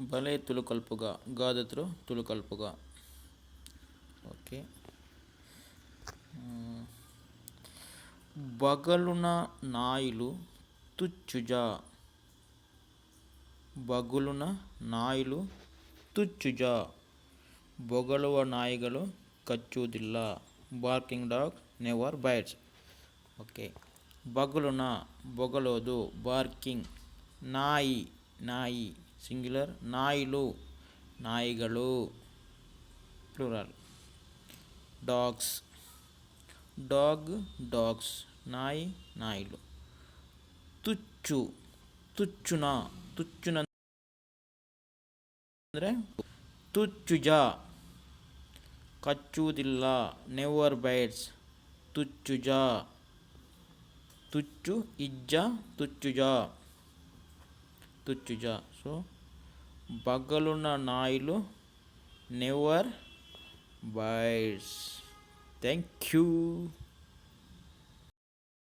ಬಲೆ ತುಳು ಕಲ್ಪುಗ ಗಾದೆ ತುಳು ಕಲ್ಪುಗ. ಓಕೆ. ಬಗಲುನ ನಾಯಿಲು ತುಚ್ಚುಜ. ಬಗುಲುನ ನಾಯಿಲು ತುಚ್ಚುಜ. ಬೊಗಳುವ ನಾಯಿಗಳು ಕಚ್ಚುವುದಿಲ್ಲ. Barking dog never bites. Okay. ಬಗುಲುನ, ಬೊಗಳೋದು, ಬಾರ್ಕಿಂಗ್. ನಾಯಿ, ನಾಯಿ ಸಿಂಗ್ಯುಲರ್. ನಾಯಿಲು, ನಾಯಿಗಳು ಪ್ಲೂರಲ್. ಡಾಗ್ಸ್, ಡಾಗ್, ಡಾಗ್ಸ್, ನಾಯಿ, ನಾಯಿಲು. ತುಚ್ಚು, ತುಚ್ಚುನ, ತುಚ್ಚುನ ಅಂದರೆ ತುಚ್ಚುಜ. ಕಚ್ಚುವುದಿಲ್ಲ, ನೆವರ್ ಬೈಟ್ಸ್. ತುಚ್ಚುಜ, ತುಚ್ಚು ಇಜ್ಜ, ತುಚ್ಚುಜ, ತುಚ್ಚುಜ. ಸೊ ಬಗಲುನ ನಾಯಿಲು ನೆವರ್ ಬೈಟ್ಸ್. Thank you.